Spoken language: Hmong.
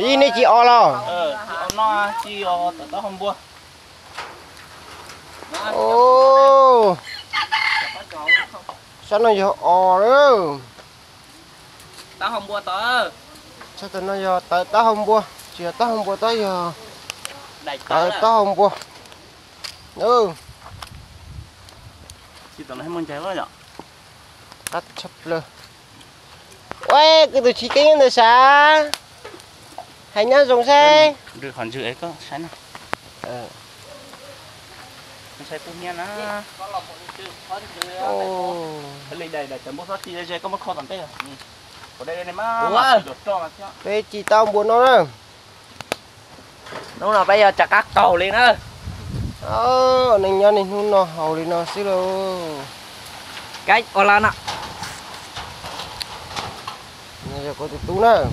Ib nej tsis os los? Sab no yog os lawm. Sab no yog tawv taub hau npua, tsis yog taub hau npua tab, yog tawv taub hau npua. Qab tshaj plaws. Ua, kuv tus tsis keeb ntawd sav. Hais nyob zoo saib. Peb ci taub npua no na. Hnub no peb yog rov qab qaug li na. Neej nyob niaj hnub no haus li no xwb lauj. Kab ua la no. Yog kuv tus tub na.